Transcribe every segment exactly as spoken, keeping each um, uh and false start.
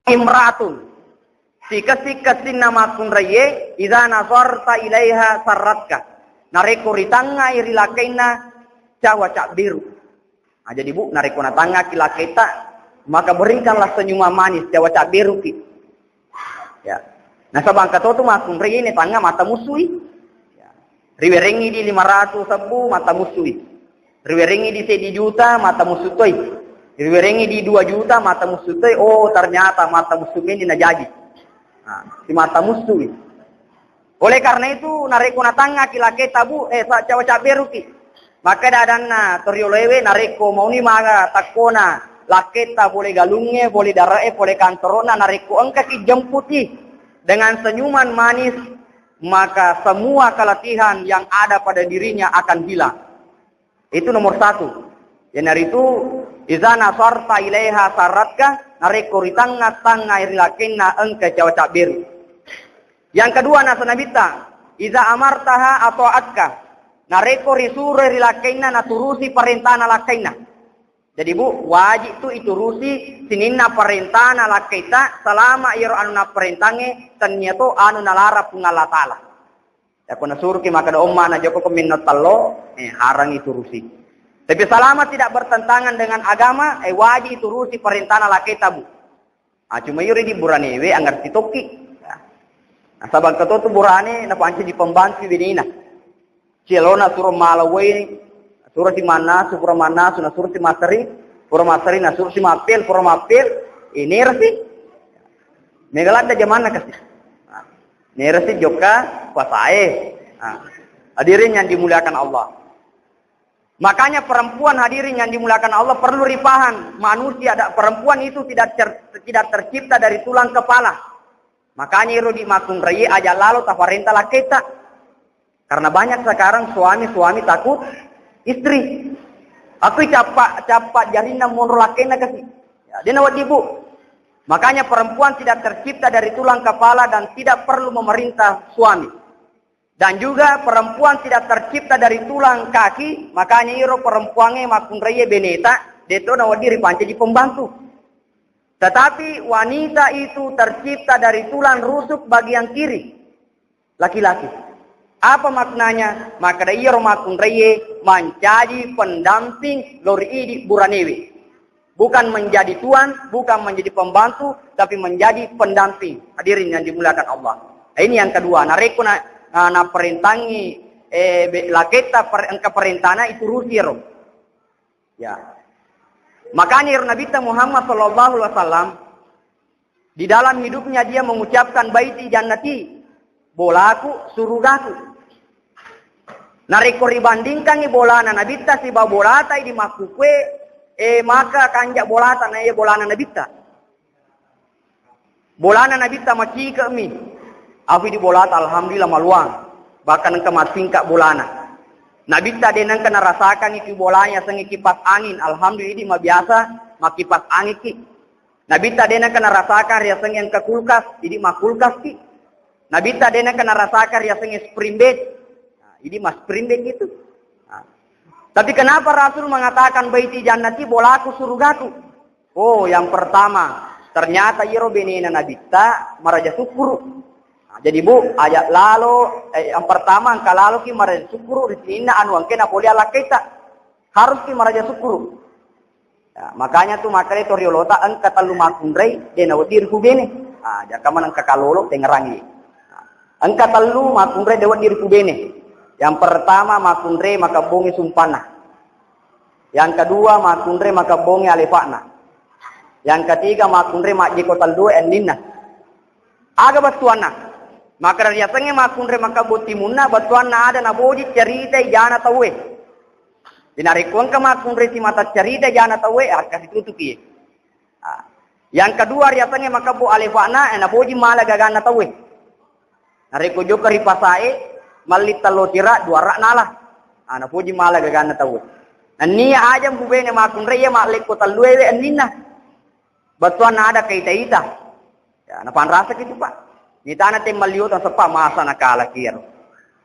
imratun, sikessi-kessinna makkunraie, idza nazarta ilaiha sarratka, narekko ritangngai ri lakkainna cawa cabberu. Nah, jadi, Bu, narekko natangngaki lakkaita, maka berikanlah senyuman manis, cawa cabberuki. Ya. Nasaba engka to tu makkunrai ne tangnga mata musui. Ya. Riwerengngi di lima ratus sebbu mata musui. Riwerengngi di seddi juta mata musu toi. Riwerengngi di dua juta mata musu toi. Oh, ternyata mata musu ini najaji. Nah, si mata musui. Oleh karena itu, narekko natangngaki lakkaita, Bu, eh, sa-, cawa cabberuki. Makkeda adanna torioloewe, narekko mauni maga takkona lakkaita pole galungnge, pole dare'e, pole kantorona, narekko engkaki jemputi dengan senyuman manis, maka semua keletihan yang ada pada dirinya akan hilang. Itu nomor satu. Iyanaritu, iza nasarta ilaiha sarratka, narekko ritangnga-tangngai ri lakkainna engka cawa cabberu. Yang kedua, nasa Nabitta, iza amartaha ata'atka, narekko risuroi ri lakkainna naturusi parentana lakkainna. Jadi, Bu, wajib tu iturusi sininna parentana lakkaita selama iyaro anu naparentangnge tennia to anu nalarang Puang Allah Ta'ala. Yakko nasuruki makkeda ommana jokko ko minno tello, eh, harang iturusi. Tapi selama tidak bertentangan dengan agama, eh, wajib iturusi parentana lakkaita, Bu. Ah, cuma iyaro di buranewe angerti tokki. Ya. Nasaba engka to tu burane napancaji pembantu benena. Sialona suro mala wai, suro si mannasu, pura mannasu, nasuro si masseri, pura masseri, nasuro si mappel, pura mappel, eh, nerasi. Mega ladda jamanna kasi. Nah, nerasi jokka puasae. Nah, hadirin yang dimuliakan Allah. Makanya perempuan, hadirin yang dimuliakan Allah, perlu dipaham. Manusia dan perempuan itu tidak ter-, tidak tercipta dari tulang kepala. Makanya iro di makkunrai aja lalo taparenta lakkaita. Karena banyak sekarang suami-suami takut istri. Aku cappa, cappa jarinna monro lakkainna kasi. Ya, dia nawaddi, Bu. Makanya perempuan tidak tercipta dari tulang kepala dan tidak perlu memerintah suami. Dan juga perempuan tidak tercipta dari tulang kaki, makanya iro perempuangnge makkunraie beneta, deto nawedding ripancaji pembantu. Tetapi wanita itu tercipta dari tulang rusuk bagian kiri, laki-laki. Apa maknanya? Makkeda iyaro makkunraie mancaji pendamping lao ri idi buranewe. Bukan menjadi tuan, bukan menjadi pembantu, tapi menjadi pendamping. Hadirin yang dimuliakan Allah. Nah, ini yang kedua. Narekko na, na, naparentangi, eh, be-, lakkaita per-, engka parentana iturusi ero. Ya. Makanya ero Nabitta Muhammad sallallahu alaihi wasallam di dalam hidupnya dia mengucapkan baiti jannati, bolaku, surugaku. Narekko ribandingkangngi bolana Nabitta sibawa bolata idi makkukue, eh, maka kanja bolata na iya bolana Nabitta. Bolana Nabitta macike'mi. Afi di bolata, alhamdulillah, maluang. Bahkan engka massingka bolana. Nabitta de nengka narasakangngi ki bolanya sengngi kipas angin, alhamdulillah, idi mabiasa makipas angin ki. Nabitta de nengka narasakang riasengnge engka kulkas, idi makkulkas ki. Nabitta de nengka narasakang riasengnge spring bed. Nah, idi ma spring bed itu. Nah. Tapi kenapa Rasul mengatakan baiti jannati, bolaku surugaku? Oh, yang pertama, ternyata iyaro benena Nabitta maraja sukkuru. Nah, jadi, Bu, aja lalo, eh, yang pertama engka lalo ki maraja sukkuru ri sininna anu engke napole alakkaita. Harus ki maraja sukkuru. Ya, makanya tu makkeda to riolota engka tellu makkunrai, de nawedding rikubene. Ah, jaka maneng engka kalolo tengngerangi. Ah, engka tellu makkunrai de wedding rikubene. Yang pertama makkunrai makabbongi sumpanna. Yang kedua makkunrai makabbongi alefa'na. Yang ketiga makkunrai majjeko tellu enninna. Aga battuanna? Makkeda riasengnge makkunrai makabbo timunna, battuanna ada naboji ceritai jana tauwe. Jadi narekko engka makkunrai simata ceritai jana tauwe, akkasitutuki. Ah. Yang kedua riasengnge makabbo alefa'na, eh, naboji mala gaganna tauwe. Narekko jokka ri pasae, malli tello tira, dua ra nala. Ah, napoji mala gaganna tauwe. Nennia aja mubene makkunrai iya mallekko telluewe enninna. Battuanna ada kaita-ita. Ya, napanrasaki tu, Pak. Mitana te malliotang seppa masa nakalaki iyaro.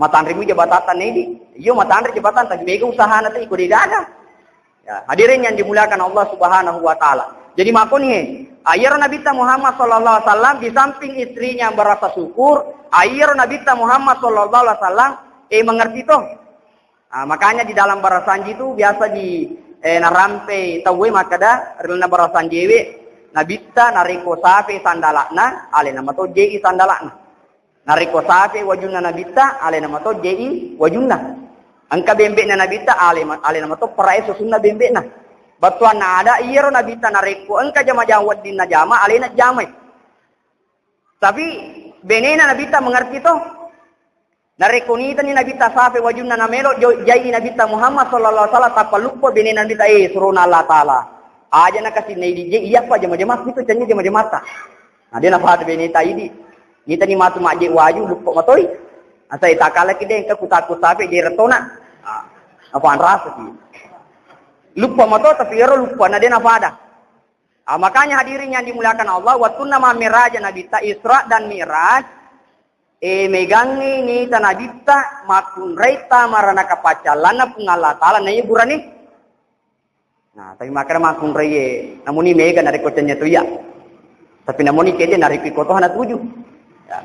Matanremu jabatatta nedi. Iyo, matanre jabatatta, mega usahana te iko de gaga. Ya, hadirin yang dimuliakan Allah Subhanahu wa Ta'ala. Jadi makkoni he, ah, iyaro Nabitta Muhammad sallallahu alaihi wasallam di samping istrinya merasa syukur, ah, iyaro Nabitta Muhammad sallallahu alaihi wasallam, eh, mengerti to. Ah, makanya di dalam barasanji itu biasa di, eh, narampe tauwe makkeda ri lalenna barasanjiwe, Nabitta narekko safe sandala'na, alena mato je'i sandala'na. Narekko safe wajunna Nabitta, alena mato je'i wajunna. Engka bembe'na Nabitta, ale-, alena mato perae susunna bembe'na. Bettuanna ada iyaro Nabitta narekko engka jama-jama wedding najama, alena jamai. Tapi benena Nabitta mengerti to. Narekko nitani Nabitta safe wajunna namelo jo-, jai Nabitta Muhammad sallallahu alaihi wasallam, tappa luppa benena Nabitta, eh, surona Allah Ta'ala. Aja nakasinnai di je, iyapa jama-jama, itu cenni jama-jamata. Nah, de nafada beneta idi. Nitani matu majje waju, luppa matoi. Asai takalaki de, engka kutakku safe je retona. Ah, apa anrasa ki. Luppa mato, tapi ero luppa, na de nafada. Ah, makanya hadirin yang dimuliakan Allah, wattunna mammiraja Nabitta Isra dan Mi'raj, eh, megangngi nita Nabitta makkunrai tama ranaka paccallanna Puang Allah Ta'ala naiya burane. Nah, tapi makkeda makkunraie, namuni mega narekko cennya tu iya. Tapi namuni kede narekko iko toha natuju. Ya.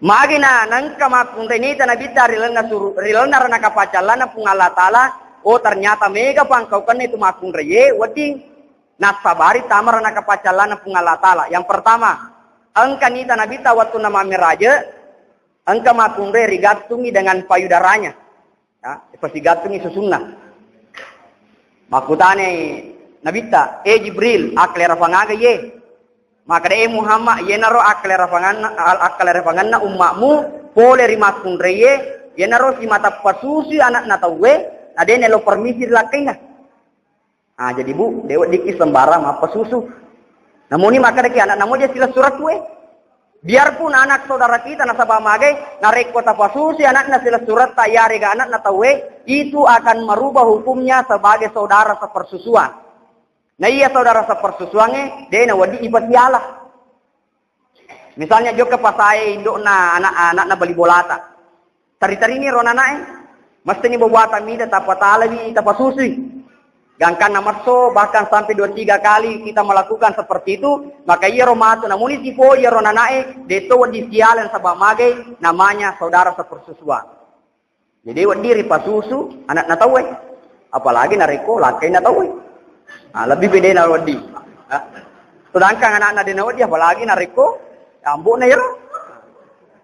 Magi na nengka makkunrai nita Nabitta ri lalenna suru-, ri lalenna ranaka paccallanna Puang Allah Ta'ala, oh, ternyata mega pangkaukenna itu makkunraie, wedding nassabari tama ranaka paccallanna Puang Allah Ta'ala. Yang pertama, engka nita Nabitta wattunna mammiraja, engka makkunrai rigattungi dengan payudaranya. Ya, pasigattungi susunna. Makkutane Nabitta, "Eh Jibril, akkalerafangaga iye?" Makkeda, "Eh Muhammad, iyenaro akkalerafanganna, al-, akkalerafanganna ummakmu pole ri makkunraie, iyenaro simata pasusui anakna tauwe, na de nelo permisi ri lakkainna." Ah, jadi, Bu, de weddikki sembarang mappasusu. Namuni makkedaki anak namo je silessureng tue. Biarpun anak saudara kita nasaba magai, narekko tapasusui anakna silessuretta yarega anakna tauwe, itu akan merubah hukumnya sebagai saudara sepersusuan. Nah, iya saudara sepersusuangnge, de nawedding ipasiala. Misalnya jokka pasae indo'na anak-anakna bali bolata. Tari-tarini ro nanae. Mestini bubuata mida tapatalawi, tapasusui. Gangkanna messo, bahkan sampai dua tiga kali kita melakukan seperti itu, maka iyaro matu namuni sipoi iyaro nanae, deto wedding sialan saba magai namanya saudara sepersusuan. Jadi, wedding ripasusu anakna tauwe. Apalagi narekko lakkainna tauwe. Ah, lebih bedena wedding. Ah. Sedangkan anakna dena wedding, apalagi narekko ambo'na iyaro.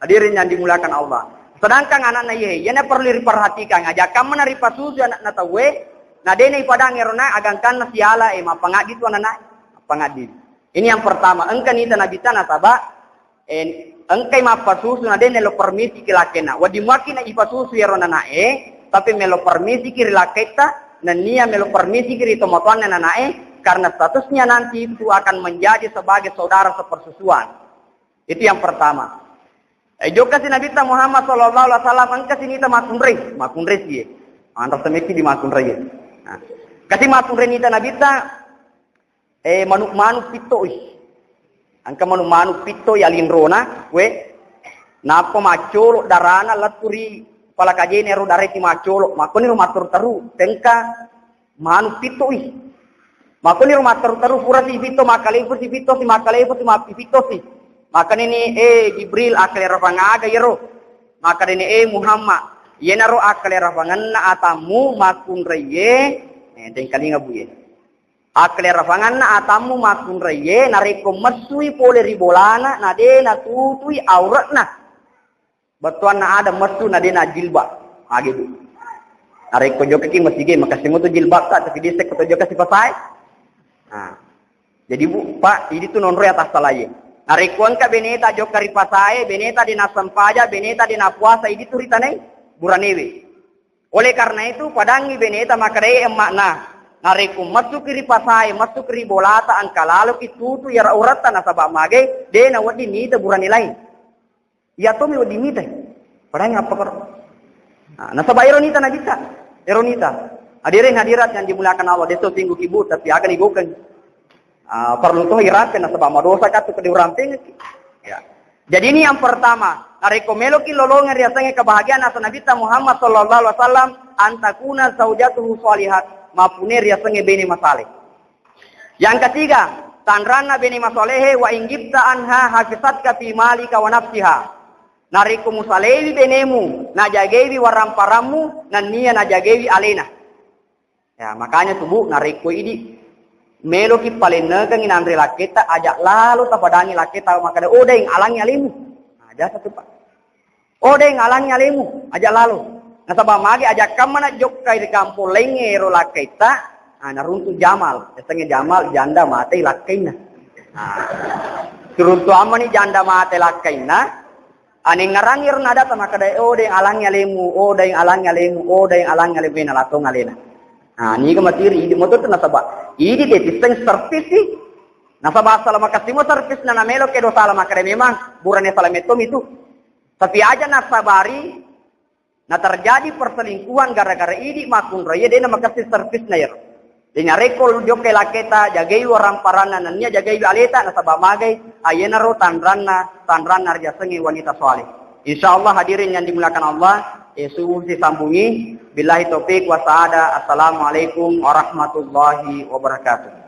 Hadirin yang dimuliakan Allah. Sedangkan anakna iye, iyana perlu diperhatikan. Aja kammana ripasusu anakna tauwe, na dena ipadang ero na agangkanna siala, eh, mappangaddi tu anakna. Mappangaddi. Ini yang pertama, engka nita Nabitta nasaba, eh, engkai mappasusu na de nelo permisi ki lakkainna. Wedding muakki na ipasusu iyaro nanae, tapi melo permisi ki ri lakkaitta, nennia melo permisi ki ri tomatoanna nanae, karena statusnya nanti itu akan menjadi sebagai saudara sepersusuan. Itu yang pertama. Eh, jokka si Nabitta Muhammad sallallahu alaihi wasallam, engka si nita makkunrai, makkunrai sie. Anrasa mekki di makkunrai. Nah, kasi makkunrai nita Nabitta, eh, manu-manu pittoi. Engka manu-manu pittoi alinrona, we. Nappa maccolo darana lettu ri palakajene ro dareti maccolo. Makkoni ro matteru-teru, tengka manu pittoi. Makkoni ro matteru-teru pura si pitto, makkalefu si pitto si, makkalefu si mappi pitto si. Makkanini, eh, Jibril, akkalerafang aga iyaro? Makkanini, eh, Muhammad, iyanaro akkalerafangenna atammu makkunraiye, eh, tengkalinga buye. Akkalerafanganna atammu makkunraiye, narekko messui pole ri bolana, na de natutui auratna. Bettuanna ada messu na de najilbab. Magi, Bu. Narekko jokkaki masige, makessing moto jilbabta, tapi disseng ko to jokka sipasae. Nah. Jadi, Bu, Pak, idi tu nonroi atas salaye. Narekko engka beneta jokka ri pasae, beneta de nasempaja, beneta de napuasa, idi tu ritanai buranewe. Oleh karena itu, padangi beneta makkedae emma'na. Narekko messuki ri pasae, messuki ri bolata, engka laloki tutu iyaro auratta nasaba magai, de nawedding nita burane lain. Iya tommi wedding mitai. Padahal apa karo? Nah, nasaba ero nita Nabitta. Ero nita. Hadirin hadirat yang dimuliakan Allah, deso tinggu kibu, tapi akan igokeng. Ah, perlu toh irampeng nasaba madosa katu kede urampeng. Ya. Jadi ini yang pertama, narekko meloki lolongeng riasengnge kebahagiaan asa Nabitta Muhammad sallallahu alaihi wasallam, antakuna zaujatuhu salihat, mapune riasengnge bene masale. Yang ketiga, tanranna bene masolehe, wa inggibta anha hafizatka fi malika wa nafsiha. Narekko musalewi benemu, najagaiwi waramparammu, nennia najagaiwi alena. Ya, makanya subu narekko idi meloki palennekengi nanre lakketa, aja lalo tapadangi lakketa makkeda, "Oh, daeng alangi alemu." Nah, jasa tu, Pak. "Oh, daeng alangi alemu, aja lalo." Nasaba magi aja kammana jokkai ri kampong laingnge ero lakkaitta, ah, naruntu Jamal. Yasengnge Jamal janda mate lakkainna. Ah. Turuntu ammani janda mate lakkainna, anengngerangngi ro nadata makkeda, "Oh, daeng alangi alemu, oh, daeng alangi alemu, oh, daeng alangi alemu," eh, nalatong alena. Nah, niga matiri idi moto tu nasaba idi de tisseng servis i. Nasaba asala makasimo servisna namelo ke dosa ala makkeda memang burane sala metto mitu. Tapi aja nasabari na terjadi perselingkuhan gara-gara idi makkunrai, de namakessing servisna iyaro. Jadi narekko jokkai lakketa, jagai waramparanna, nennia jagai aleta, nasaba magai, ayenaro tanranna, tanranna riasengnge wanita saleh. Insyaallah hadirin yang dimuliakan Allah, eh, subuh disambungi. Billahi taufik wa sa'ada. Assalamualaikum warahmatullahi wabarakatuh.